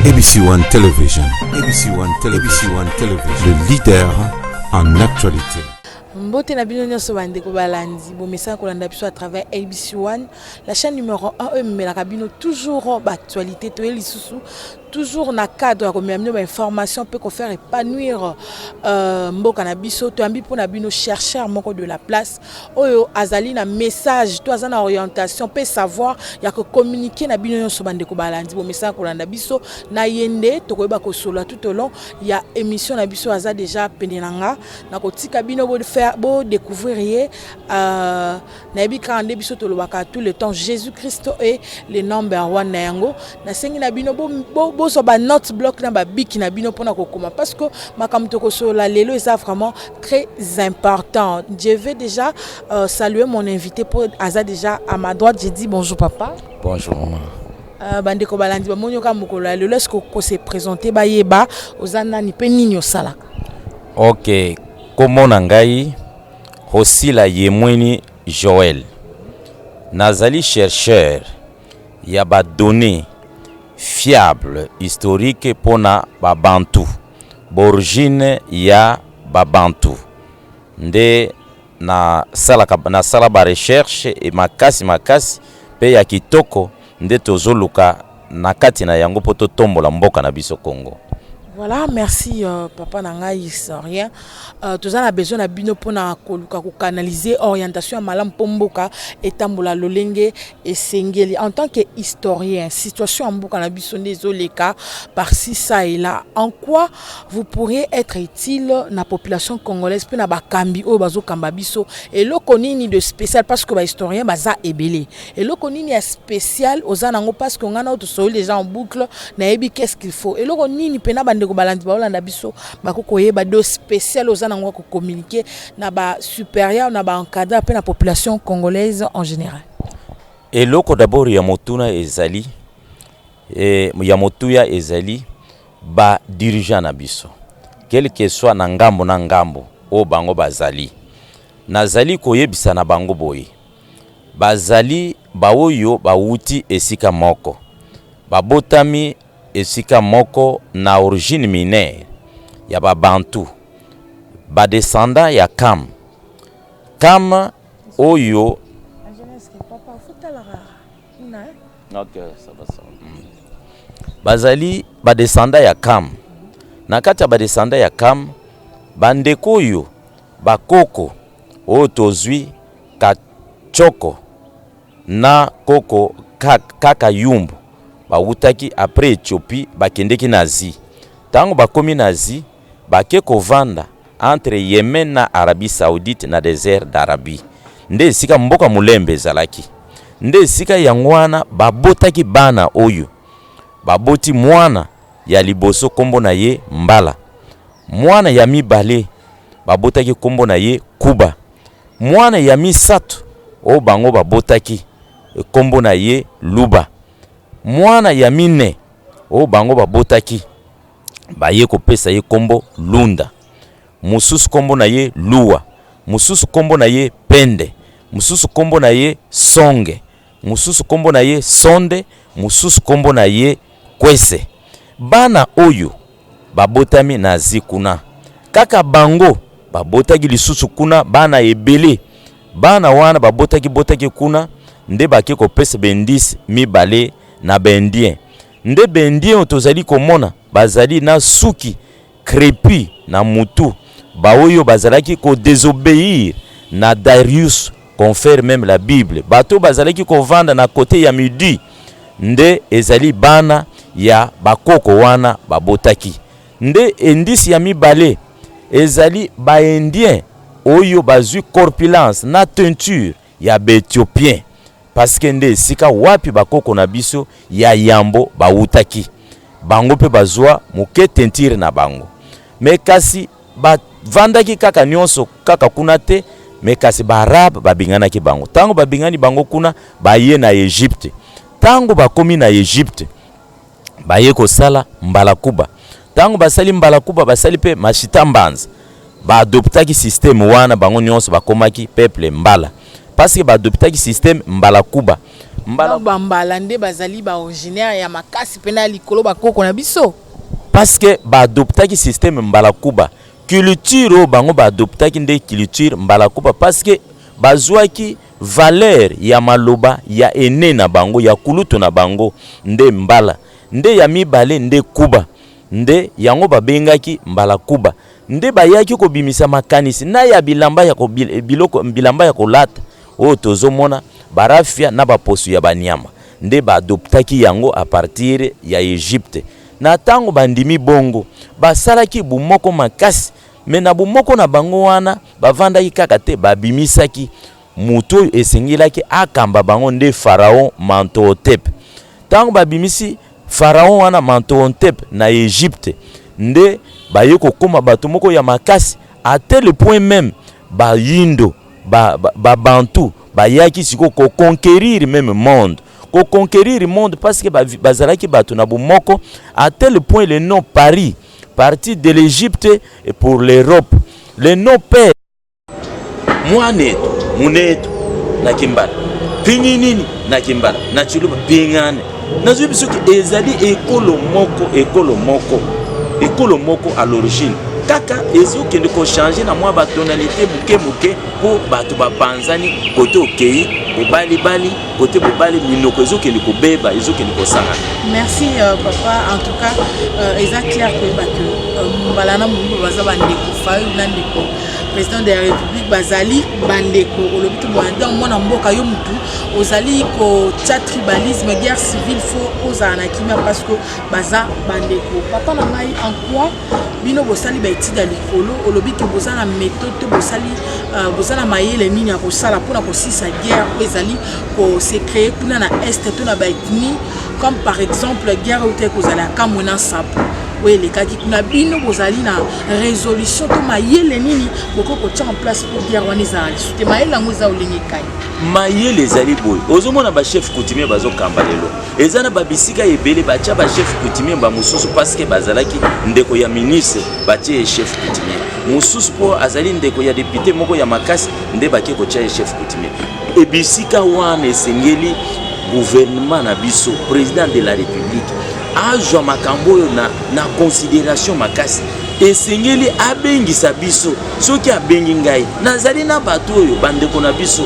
ABC One Television, ABC One Television, ABC One Television, le leader en actualité. Mbote na bino nyonso bandeko balandi, bomesana kolanda biso à travers ABC One, la chaîne numéro 1 oyo ememelaka bino toujours baactualité. Toye lisusu toujours na cadre ya komema bino bainformation mpe kofaire épanouir mboka na biso. Toyambi mpo na bino chercheur moko de la place oyo azali na message to aza na orientation mpe savoir ya kocommuniquer na bino nyonso bandeko balandi, bomesana kolanda biso. Na ye nde tokoyeba kosolola tout au long ya émission na biso. Aza déjà pene na nga, nakotika bino bodécouvrir ye. Nayebi kaka nde biso tolobaka tout le temps, Jésus Christ est le number one. Na yango nasengi na bino bozwa banote, bloc na babic na bino mpona kokoma, parce que makambo tokosolola lelo eza vraiment très important. Je vais déjà saluer mon invité po aza déjà à ma droite. J'ai dit bonjour, papa. Bonjour, maman. Bandeko balandi bamoni oka mokolo ya lelo, est-ce kose présenter, bayeba oza nani mpe nini osalaka? Ok, kombo na ngai Hosila Yemweni Joel. Nazali chercheur ya badonnées fiable historique mpona Babantu, baorigine ya Babantu. Nde nasalaka, nasala barecherche e makasi makasi mpe ya kitoko, nde tozoluka na kati na yango mpo totombola mboka na biso Congo. Voilà, merci papa na ngai historien. Toza na besoin na bino mpona koluka kocanaliser orientation ya malamu mpo mboka etambola lolenge esengeli. En tant que historien, situation ya mboka na biso nde ezoleka par-ci, ça et là, en quoi vous pourriez être utile na population congolaise mpe na bakambi oyo bazokamba biso? Eloko nini de spécial, parce que bahistorien baza ebele, eloko nini ya spécial oza nango? Parce que ngai na oyo tosoli déjà en boucle, nayebi qu'est-ce qu'il faut. Eloko nini mpena bandeko balandi baolanda biso bakoki koyeba de spécial oza nango ya kocommuniquer na basupérieur, na baencadreur mpe na population congolaise en général? Eloko d'abord ya motuna ezali ya motuya ezali badirigeant na biso, quel que soit na ngambo na ngambo oyo bango bazali. Nazali koyebisa na bango boye: bazali baoyo bawuti esika moko, babotami esika moko na origine mineure ya Babantu, badescendant ya Kam. Kam oyo. Ok, ça va, ça va. Bazali badescendant ya Kam. Na kati ya badescendant ya Kam, bandeko oyo bakoko oyo tozwi Kacoko na koko Kaka Yumbu, bawutaki après Éthiopie, bakendeki na Asie. Ntango bakomi na Asie, bake kovanda entre Yemen na Arabie Saoudite, na désert d'Arabie, nde esika mboka Molembe ezalaki. Nde esika yango wana babotaki bana oyo baboti. Mwana ya liboso nkombo na ye Mbala, mwana ya mibale babotaki nkombo na ye Kuba, mwana ya misato oyo bango babotaki nkombo na ye Luba, mwana ya mine oyo bango babotaki baye kopesa ye nkombo Lunda, mosusu nkombo na ye Luwa, mosusu nkombo na ye Pende, mosusu nkombo na ye Songe, mosusu nkombo na ye Sonde, mosusu nkombo na ye Kwese. Bana oyo babotami na Asie kuna, kaka bango babotaki lisusu kuna bana ebele. Bana wana babotaki botaki kuna, nde bake kopesa baindice mibale na baindien. Nde baindien oyo tozali komona bazali na suki crépu na mutu, baoyo bazalaki kodésobéir na Darius, confère même la Bible. Bato bazalaki kovanda na côté ya Midi, nde ezali bana ya bakoko wana babotaki. Nde indice ya mibale ezali baindien oyo bazwi corpulence na teinture ya baéthiopien, parce que nde esika wapi bakoko na biso ya yambo bawutaki. Bango mpe bazwa moke teinture na bango, mais kasi bavandaki kaka nyonso kaka kuna te. Mais kasi baarabe babinganaki bango. Ntango babingani bango kuna, baye na Egypte. Ntango bakomi na Egypte, baye kosala mbalakuba. Ntango basali mbalakuba, basali mpe mashita mbanza, baadoptaki système wana. Bango nyonso bakomaki peuple Mbala, parce que baadoptaki système mbalakuba. Mbala bambala nde bazali baoriginaire ya makasi mpe na likolo, bakoko na biso. Parce que baadoptaki système mbala kuba. Culture oyo bango baadoptaki nde culture mbala kuba, parce que bazwaki valeur ya maloba ya ene na bango, ya kulutu na bango, nde mbala, nde ya mibale nde kuba, nde yango babengaki mbala kuba. Nde bayaki kobimisa makanisi na ya bilamba ya biloko, bilamba ya kolata oyo tozomona, barafia na baposo ya banyama, nde baadoptaki yango à partir ya Egypte. Na ntango bandimi bongo, basalaki bumoko makasi. Me na bomoko na bango wana, bavandaki kaka te, babimisaki moto oyo esengelaki akamba bango, nde Pharaon Mentuhotep. Ntango babimisi Pharaon wana Mentuhotep na Egypte, nde baye kokóma bato moko ya makasi, à tel point même bayindo, babantu bayaki sikoyo koconquérir même monde, koconquérir monde, parce que bazalaki bato na bomoko, à tel point le nom Paris parti de l'Égypte et pour l'Europe le nom père mwanetu munetu na kimbala, pingi nini na kimbala, na chiluba pingane. Nazwi soki ezali ekolo moko, ekolo moko, ekolo moko à l'origine, kaka ezokende kochanger na mwa batonalité moke moke, mpo bato bapanzani kote, okei bobalibali kote, bobali minoko ezokende kobeba, ezokende kosangana. Merci papa. En tout cas eza clair koyeba ke mbala na moyibo baza bandeko. Fayulu na ndeko président de la République bazali bandeko. Olobi to boye, donc mwana mboka, yo mutu ozali kotia tribalisme, guerre civile, faut ozala na kimia parce que baza bandeko. Papa na ngai, en quoi bino bosali baétude ya likolo? Olobi ke boza na méthode to bosali boza na mayele nini ya kosala mpona kosisa guerre oyo ezali kose créer kuna na Est to na baethnie, comme par exemple guerre oyo te kozala ya Kamwina Nsapu oyo elekaki kuna? Bino bozali na résolution to mayele nini bokoki kotia en place mpo guerre wana ezala lisusu te? Mayele yango eza olenge kai? Mayele ezali boye: ozomona bachef coutumier bazokamba lelo, eza na babisika ebele batya bachef coutumier bamosusu parce que bazalaki ndeko ya ministre, batie ye chef coutumier mosusu, mpo azali ndeko ya député moko ya makasi, nde bake kotia ye chef coutumier. Ebisika wana esengeli gouvernement na biso, président de la République, azwa makambo oyo na considération makasi. Esengeli abengisa biso. Soki abengi ngai, nazali na bato oyo bandeko na biso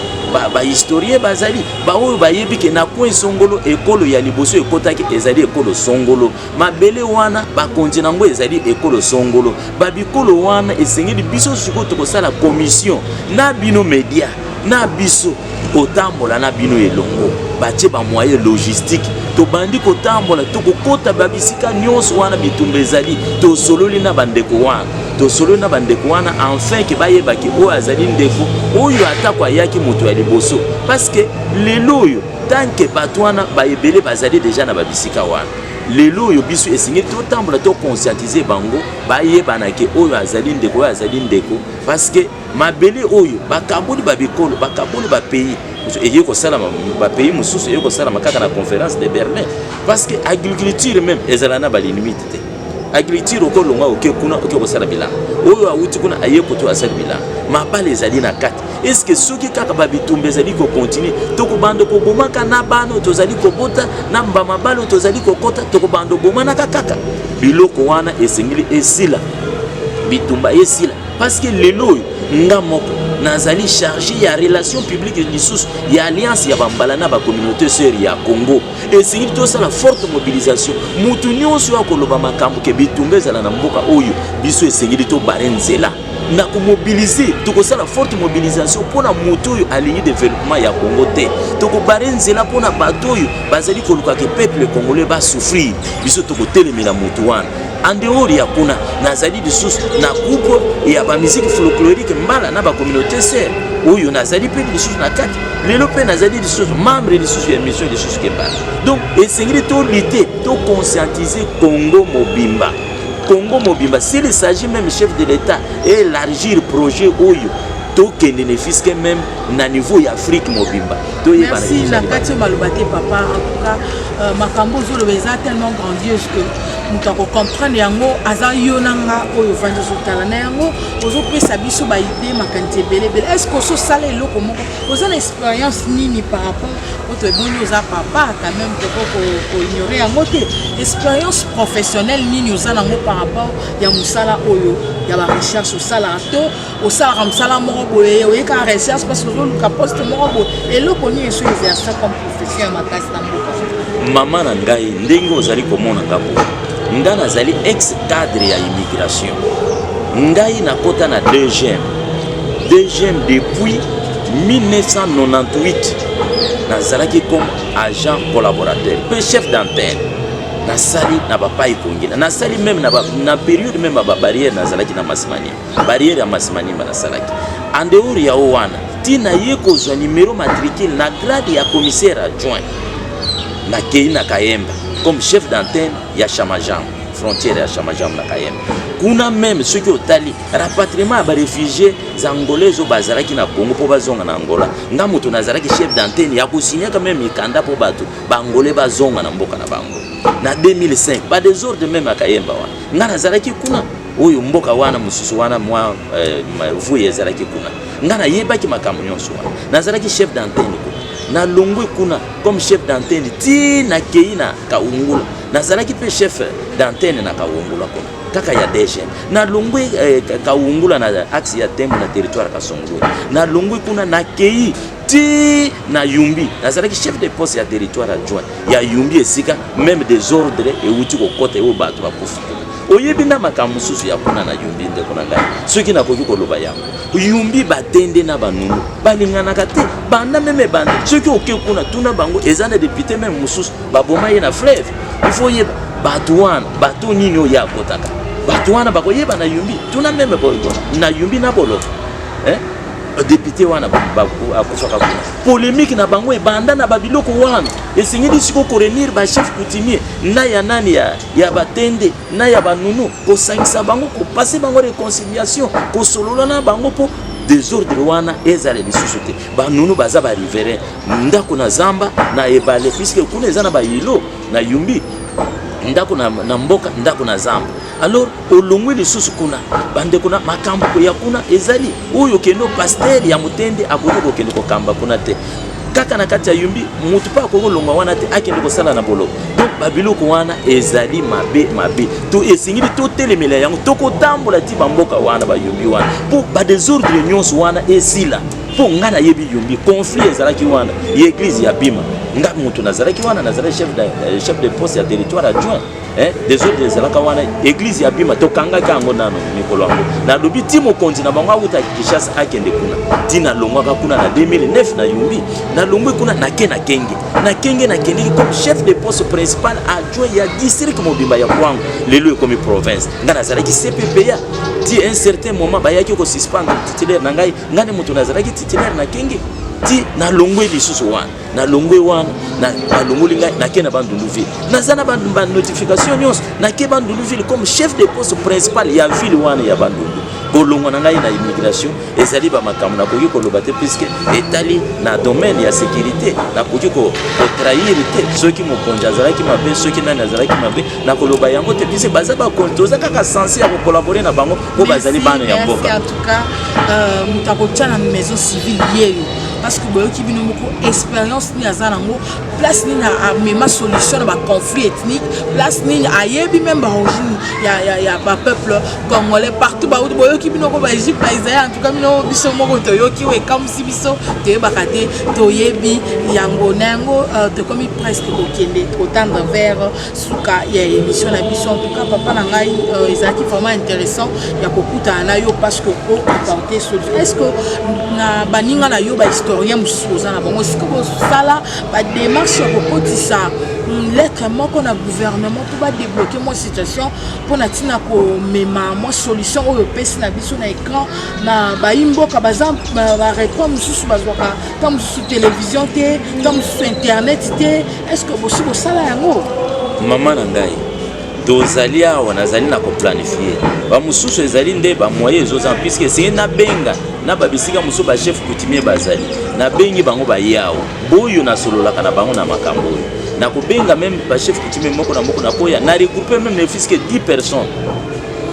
bahistorien ba bazali, baoyo bayebi ke na coin songolo, ekolo ya liboso ekotaki ezali ekolo songolo. Mabele wana, bakonzi nango ezali ekolo songolo. Babikolo wana, esengeli biso sikoyo tokosala commission na bino media na biso, kotambola na bino elongo, batie bamoyen logistique, tobandi kotambola, tokokɔta babisika nyonso wana bitumba ezali, tosololi na bandeko wana, tosololi na bandeko wana, enfin ke bayebaki oyo azali ndeko oyo, atako ayaki moto ya liboso. Parce que lelo oyo, tant que bato wana baebele bazali déjà na babisika wana, lelo oyo biso esengeli totambola, toconscientiser bango, bayebana ke oyo azali ndeko, oyo azali ndeko, parce que mabele oyo bakaboli babikolo, bakaboli bapays, eye kosalama bapays mosusu, eye kosalama kaka na Conférence de Berlin. Parce que agriculture même ezala na balimite te. Agriculture, okolonga oke kuna, oke kosala bilanga, oyo awuti kuna aye koto asali bilanga, mabala ezali na kati. Est-ce soki kaka babitumba ezali kocontinuer, tokobanda kobomaka na bana oyo tozali kobota, na bamabala oyo tozali kokota, tokobanda obomanaka kaka. Biloko wana esengeli esila, bitumba esila, parce que lelo oyo nga moko nazali chargé ya relation publique lisusu ya alliance ya bambala na bacommunauté sœur ya Congo. Esengeli tosala forte mobilisation. Mutu nyonso oyo akoloba makambo ke bitumba ezala na mboka oyo biso, esengeli tobarrer nzela na komobiliser. Tokosala forte mobilisation mpona moto oyo alingi développement ya Congo te. Tokobarrer nzela mpona bato oyo bazali koluka ke peuple congolais basouffrir. Biso tokotelemela moto wana. En dehors ya kuna, nazali lisusu na groupe ya bamusique folklorique mbala na bacommunauté sœur oyo nazali mpe lisusu na kati. Lelo mpe nazali lisusu membre lisusu ya mission lisusu kembala. Donc esengeli tolutter, toconscientiser Congo mobimba, Congo mobimba. S'il s'agit même chef de l'État élargir projet oyo. Tokende ne fût-ce que même na niveau ya Afrique mobimba, toyebana. Merci na kati oyo maloba te, papa. En tout cas, makambo ozoloba eza tellement grandiose que moto akocomprendre yango aza yo na nga oyo ovandi ozotala na yango. Ozopesa biso baidées, makanisi ebele ebele. Est ce que ososala eloko moko, oza na expérience nini par rapport po toeboni oza papa quand même, toko koignorer yango te? Expérience professionnelle nini oza nango par rapport ya mosala oyo ya barecherche osalaka, to osalaka mosala moko boye, oyekaka recherche parce que ozoluka poste moko boye? Eloko nini eso exercer comme profession ya makasi na mboka? Mama na ngai, ndenge ozali komona nga boye, nga nazali ex cadre ya immigration. Ngai nakota na DGM, DGM depuis 1998. Nazalaki comme agent collaborateur mpe chef d'antenne. Nasali na bapai kongela, nasali même na période même ya babarrière. Nazalaki na Masimanimba, barrière ya Masimanimba nasalaki. En dehors ya o wana, ntina ye kozwa numéro matricule na grade ya commissaire adjoint, nakei na Kayemba comme chef d'antenne ya Shamajam, frontière ya Shamajam na Kayemba. Kuna même soki otali rapatriement ya baréfugiés angolais oyo bazalaki na Congo mpo bazonga na Angola, nga moto nazalaki chef d'antenne ya kosignaka même mikanda mpo bato baangolais bazonga na mboka na bango. Na 2005, badésordre même ya Kayemba wana, nga nazalaki kuna. Oyo mboka wana mosusu wana mwa vuye ezalaki kuna, nga nayebaki makambo nyonso wana. Nazalaki chef d'antenne kuna. Nalongwe kuna comme chef d'antenne ti nakei na Kaungula, nazalaki mpe chef d'antenne na Kaungula kuna kaka ya DGM. Nalongwe Kaungula na axe ya Tembo na territoire ya Kasongoloni. Nalongwe kuna, nakei ti na Yumbi, nazalaki chef de poste ya territoire adjoint ya Yumbi, esika même désordre euti kokɔta oyo bato bakufi kuna. Oyebi na makambo mosusu ya kuna na Yumbi, ndeko na ngai, soki nakoki koloba yango, Yumbi batende na banunu balinganaka te banda même banda. Soki oke kuna, tuna bango, eza na député même mosusu baboma ye na fleuve. Il faut oyeba bato wana, bato nini oyo akotaka, bato wana bakoyeba na Yumbi. Tuna même na Yumbi na Boloko, eh? Député wana akufaka kuna, polémique na bango ebanda na babiloko wana. Esengeli siko koréunir bachef coutumier na ya nani ya batende na ya banunu, kosangisa bango, kopasser bango réconciliation, kosolola na bango mpo désordre wana ezala lisusu te. Banunu baza bariverain, ndako na zamba na ebale, puisque kuna eza na bayilo na Yumbi, ndako na mboka, ndako na zamba. Alors olongwe lisusu kuna, bandeko na makambo ya kuna ezali oyo okende, pasteur ya motende akoki kokende kokamba kuna te. Kaka na kati ya Yumbi, motu mpe akoki kolongwa wana te akende kosala na Boloko. Donc babiloko wana ezali mabe mabe to esengeli totelemela yango. Tokotambola ti bamboka wana, bayumbi wana, mpo badésordre nyonso wana esila. Mpo ngai nayebi Yumbi, conflit ezalaki wana ya église ya Bima. Nga moto nazalaki wana, nazalaki chef de poste ya territoire adjoint, eh, désordre ezalaka wana, église ya Bima tokangaki yango nano mikolo yango. Nalobi ti mokonzi na bango awutaki Kinshasa akende kuna. Ti nalongwaka kuna na 2009 na Yumbi, nalongwe kuna, nake na Kenge. Na Kenge nakendeki comme chef de poste principal adjoint ya district mobimba ya Kwango, lelo ekomi province. Nga nazalaki CPPA ti un certain moment bayaki kosuspendre titulaire na ngai. Ngai nde moto nazalaki titulaire na Kenge ti nalongwe lisusu wana. Nalongwe wana, balongoli ngai, nake na Bandundu ville. Naza na banotification nyonso. Nake Bandundu ville comme chef de poste principal ya ville wana ya Bandundu. Kolongwa na ngai na immigration ezali bamakambo nakoki koloba te, puisque etali na domaine ya sécurité. Nakoki kotrahir te. Soki mokonzi azalaki mabe, soki nani azalaki mabe, nakoloba yango te, puisque baza bakonzi, toza kaka censé ya kocollaborer na bango mpo bazali bana ya mboka. En tout cas, moto akotia na maison civile yeyo, parce que boyoki bino moko expérience nini aza nango, place nini amema solution na baconflit ethnique, place nini ayebi même baorigine ya bapeuple congolais partout bauti. Boyoki bino ko baegypte, baisrael. En tout cas, bino biso moko toyoki oyo ekamwisi biso, toyebaka te, toyebi yango na yango. Tokomi presque kokende kotendre vers suka ya émission na biso. En tout cas, papa na ngai, ezalaki vraiment intéressant ya kokutana na yo, parce que o apporter solution. Est ce que na baninga na yo bahistorien mosusu oza na bango, esika bosala badémarche ya kokotisa lettre moko na gouvernement mpo badébloquer mwa situation, mpona ntina komema mwa solution oyo opesi na biso na écran na bayimboka baza barecoin mosusu, bazwaka ntan mosusu télévision te, ntan mosusu internet te? Est ce que bosi bosala yango? Mama na ngai, Tozali awa, nazali na koplanifier bamosusu, ezali nde bamoyens ezozanga, puisque esengeli nabenga na babisika mosusu bachef coutumier bazali, nabengi bango baye awa. Oyo nasololaka na bango na makambo oyo, nakobenga même bachef coutumier moko na moko, nakoya na regroupe même ne fût-ce que 10 personnes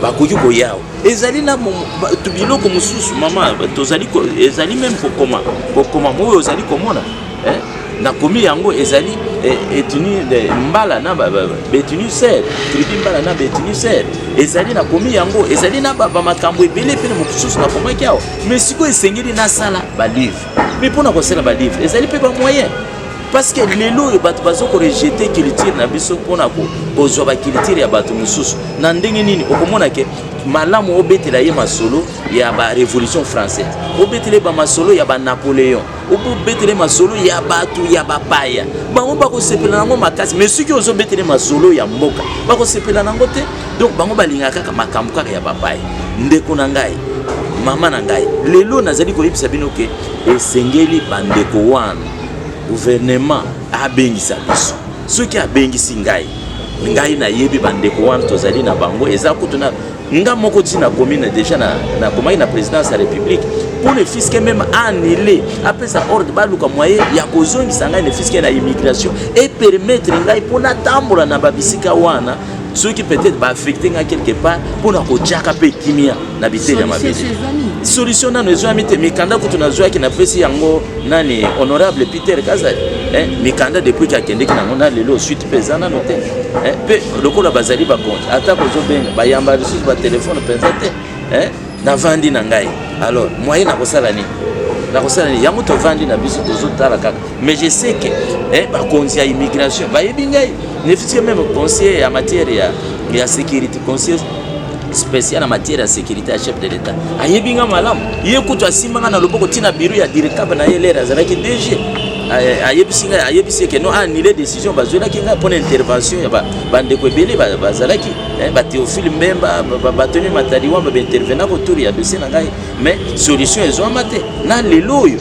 bakoki koya awa. Ezali na biloko mosusu, mama, tozali ezali même kokoma, kokoma oyo ozali komona, eh? Nakomi yango, ezali ethnie Mbala na baethnie sœur, tribu Mbala na baethnie sœur. Ezali, nakomi yango, ezali na bamakambo ebele mpe mosusu nakomaki awa. Mais sikoyo esengeli nasala balivre. Mais mpona kosala balivre, ezali mpe bamoyen, parce que lelo oyo bato baza korejeter culture na biso mpona kozwa baculture ya bato mosusu. Na ndenge nini okomona ke malamu obetela ye masolo ya barévolution française, obetela ye bamasolo ya banapoléon, obetele masolo ya bato ya bapaya, bango bakosepela nango makasi. Mais soki ozobetele masolo ya mboka, bakosepela nango te. Donc bango balingaka kaka makambo kaka ya bapaya. Ndeko na ngai, mama na ngai, lelo nazali koyebisa bino ke esengeli bandeko wana, gouvernement abengisa biso. Soki abengisi ngai, ngai nayebi bandeko wana tozali na bango. Eza kutu na nga moko ntina komi na déjà nakomaki na présidence ya République pour ne fût-ce que même annuler, apesa ordre, baluka moyen ya kozongisa ngai ne fût-ce que na immigration et permettre ngai mpo natambola na babisika wana. Soki peut-être baaffecte ngai quelque part mpona kotiaka mpe kimia na biteli ya mabele. Solution nano ezwami te. Mikanda kutu nazwaki, napesi yango nani, honorable Peter Kazali, eh, mikanda depuis ke akendeki nango na lelo, suite mpe eza nano te, eh, mpe lokola bazali bakonzi, ata kozobenga, bayamba lisusu batelefone mpenza te, eh, navandi na ngai. Alors moyen nakosala nini? Nakosala nini? Yango tovandi na biso, tozotala kaka. Mais je sais que, eh, bakonzi ya immigration bayebi ngai, ne fût-ce que même conseiller ya matière ya sécurité, conseiller spécial en matière ya sécurité ya chef de l'État, ayebi nga malamu. Ye kutu asimbanga na loboko ntina bureau ya dircab na ye lere azalaki DG. Ayebisi ngai, ayebisi ke non, annule décision bazwelaki ngai mpona intervention ya bandeko ebele bazalaki, baThéophile Mbemba, batoni Matadi Wamba, baintervenaka autour ya dossier na ngai. Mais solution ezwama te na lelo oyo.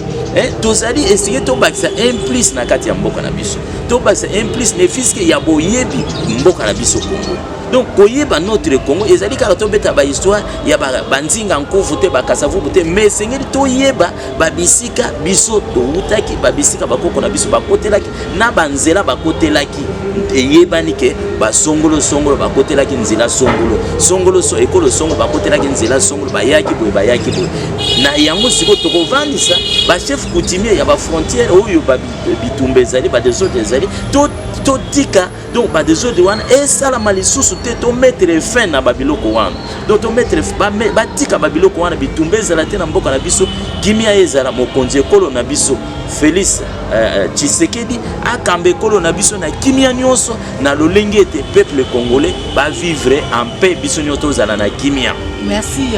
Tozali esike tobakisa un plus na kati ya mboka na biso, tobakisa un plus ne fût-ce que ya boyebi mboka na biso Congo. Donc koyeba notre Congo ezali kaka tobeta bahistoire ya banzinga nkuvu te, bakasavubu te, mais esengeli toyeba babisika biso towutaki, babisika bakoko na biso bakotelaki, na banzela bakotelaki. Eyebani ke basongolo songolo bakotelaki nzela songolo songolo, so ekolo songo bakotelaki nzela songolo, bayaki boye, bayaki boye. Na yango sikoyo tokovandisa bachef coutumier ya bafrontière oyo bitumba ezali, badésordre ezali, totika donc badésordre wana esalama lisusu te, tomettre fin na babiloko wana. Donc tomettre, batika babiloko wana, bitumba ezala te na mboka na biso, kimia ezala. Mokonzi ekolo na biso Félix Tshisekedi akamba ekolo na biso na kimia nyonso, na lolenge ete peuple congolais bavivre en paix, biso nyonso tozala na kimia. Merci,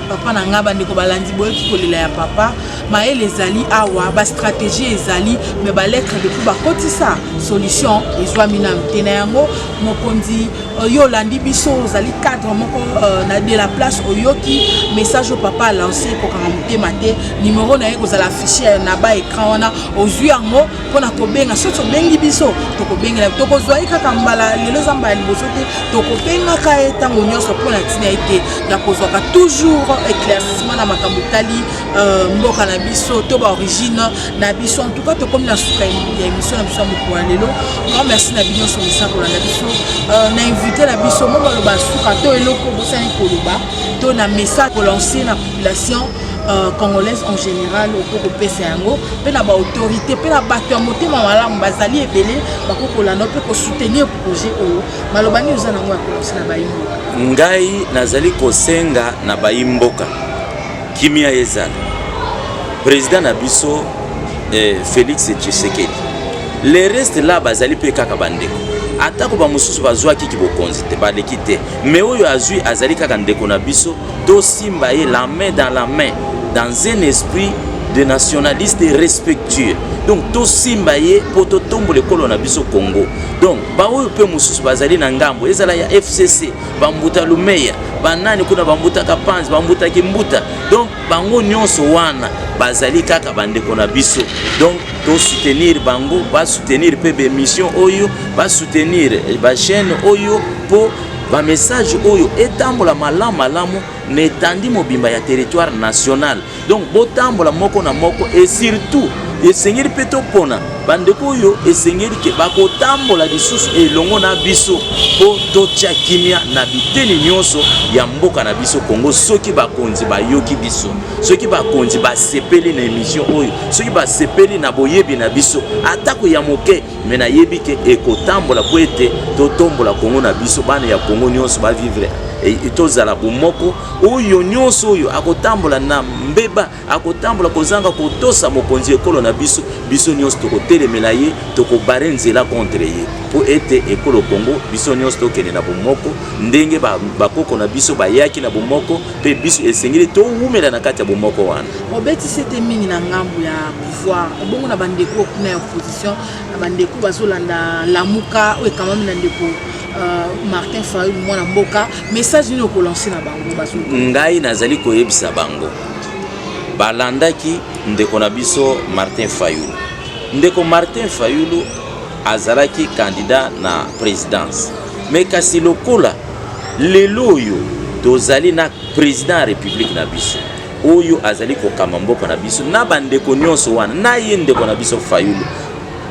papa na ngai. Bandeko balandi, boyoki kolela ya papa. Mayele ezali awa, bastratégie ezali, mais balettre depuis bakotisa, solution ezwami nanu te. Na yango, mokonzi, yo olandi biso, ozali cadre moko na de la place, oyoki message oyo papa alance. Kokanga motema te. Numero na ye kozala affiché na ba écran wana, ozwi yango mpona kobenga. Soki obengi biso, tokobengela, tokozwa ye kaka mbala. Lelo eza mbala liboso te, tokobengaka ye ntango nyonso mpona ntina ete ya kozwaka toujours éclaircissement na makambo etali mboka na biso to baorigine na biso. En tout cas, tokomi na suka ya émission na biso ya mokolo ya lelo. Grand merci na bino nyonso misa kolanda biso, na invité na biso mo baloba suka to eloko bosani koloba to na message kolancer na population congolaise en général, okoki kopesa yango mpe na baautorité mpe na bato ya motema malamu bazali ebele, bakoki kolanda mpe kosoutenir projet oyo. Maloba nini oza nango ya kolancer na bayimboka? Ngai nazali kosenga na bayimboka kimia ezala. Président na biso, Félix Tshisekedi, le reste là bazali mpe kaka bandeko. Atako bamosusu bazwaki bokonzi te, baleki te, mais oyo azwi azali kaka ndeko na biso. Tosimba ye la main dans la main, dans un esprit De nationaliste respectueux. Donc tosimba ye mpo totombola ekolo na biso Congo. Donc baoyo mpe mosusu bazali na ngambo, ezala ya FCC, bambuta Lumeya, banani kuna, bambuta Kapanzi, bambuta Kimbuta, donc bango nyonso wana bazali kaka bandeko na biso. Donc tosoutenir bango, basoutenir mpe baémission oyo, basoutenir bachaîne oyo, mpo bamessage oyo etambola malamu malamu na etandi mobimba ya territoire national. Donc botambola moko na moko, et surtout esengeli mpe topona bandeko oyo esengeli ke bakotambola lisusu elongo na biso mpo totya kimia na biteni nyonso ya mboka na biso Kongo. Soki bakonzi bayoki biso, soki bakonzi basepeli na émission oyo, soki basepeli na boyebi na biso atako ya moke, me nayebi ke ekotambola mpo ete totombola Kongo na biso, bana ya Kongo nyonso bavivre, tozala bomoko. Oyo nyonso oyo akotambola na mbeba, akotambola kozanga kotosa mokonzi ekolo na biso, biso nyonso tokotelemela ye, tokobarrer nzela contre ye, mpo ete ekolo Kongo, biso nyonso tokende na bomoko ndenge bakoko na biso bayaki na bomoko. Mpe biso esengeli towumela na kati ya bomoko wana. Obetisi ete mingi na ngambo ya pouvoir, ebongo na bandeko kuna ya opposition, na bandeko bazolanda Lamuka oyo ekamami na ndeko Martin Fayulu, mwana mboka, message nini okolancer na bango bazo? Ngai nazali koyebisa bango balandaki ndeko na biso Martin Fayulu. Ndeko Martin Fayulu azalaki candidat na présidence, me kasi lokola lelo oyo tozali na président ya république na biso oyo azali kokamba mboka na biso na bandeko nyonso wana na ye, ndeko na biso Fayulu,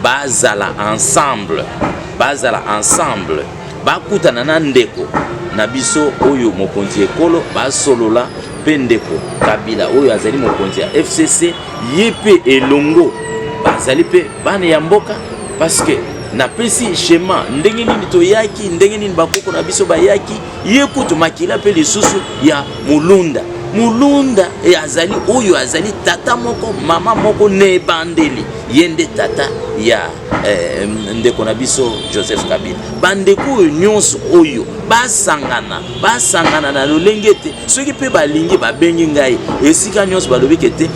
bazala ensemble, bazala ensemble, bakutana na ndeko na biso oyo mokonzi ekolo, basolola. Mpe ndeko Kabila oyo azali mokonzi ya FCC, ye mpe elongo, bazali mpe bana ya mboka, parce que napesi schéma ndenge nini toyaki, ndenge nini bakoko na biso bayaki. Ye kutu makila mpe lisusu ya Mulunda. Mulunda e azali oyo azali tata moko, mama moko na ebandeli. Ye nde tata ya ndeko na biso Joseph Kabila. Bandeko oyo nyonso oyo basangana, basangana na lolenge ete soki mpe balingi, babengi ngai esika nyonso, balobi ke te,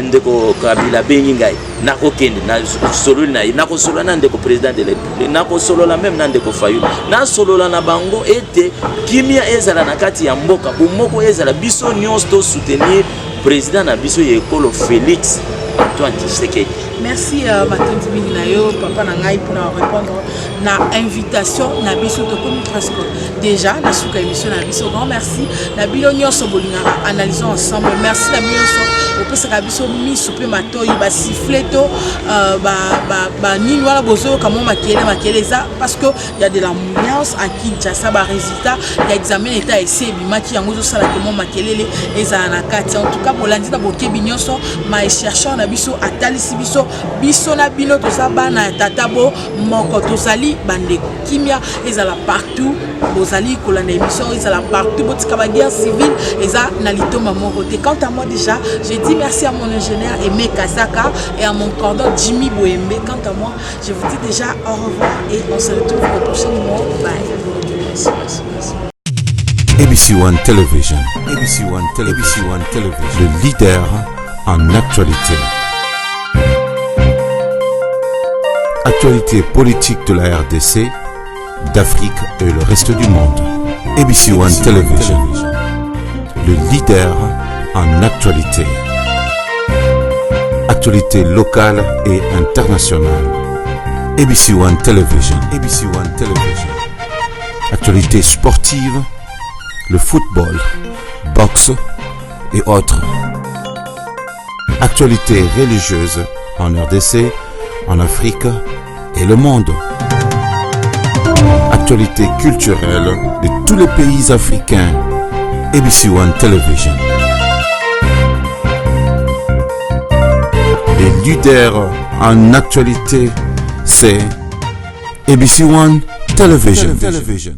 ndeko Kabila abengi ngai, nakokende, nasololi na ye, nakosolola na ndeko président de la République, nakosolola même na ndeko Fayulu, nasolola na bango ete kimia ezala na kati ya mboka, bomoko ezala, biso nyonso tosoutenir président na biso ya ekolo, Félix Antoine Tshisekedi. Merci, matondi mingi na yo, papa na ngai, mpona répondre na invitation na biso. Tokomi presque déjà na suka émission na biso. Grand merci na bino nyonso bolingaka Analysons ensemble. Merci na bino nyonso opesaka biso miso mpe matoi. Basifflets to banini wana bozoyoka mwa makele makele, eza parce que y a de l'ambiance à Kinshasa. Barésultat ya examen état esi ebimaki, yango ezosalaka mwa makelele ezala na kati. En tout cas, bolandi na bokebi nyonso ma chercheur na biso atalisi biso. Biso na bino toza bana ya tata bo moko, tozali bandeko. Kimia ezala partout bozali kolanda émission, ezala partout. Botika baguerre civile, eza na litomba moko te. Quant à moi, déjà je dis merci à mon ingénieur Aimé Kazaka et à mon cordon Jimmy Boembe. Quant à moi, je vous dis déjà au revoir et on se retrouve au prochain numéro. Bye. Merci, merci, merci. ABC One Television, ABC One Television, ABC One Television, le leader en actualité. Actualité politique de la RDC, d'Afrique et le reste du monde. ABC One Television, le leader en actualité. Actualité locale et internationale. ABC One Television, ABC One Television. Actualité sportive, le football, boxe et autres. Actualité religieuse en RDC, en Afrique et le monde. Actualité culturelle de tous les pays africains. ABC One Television. Les leaders en actualité, c'est ABC One Television. Television.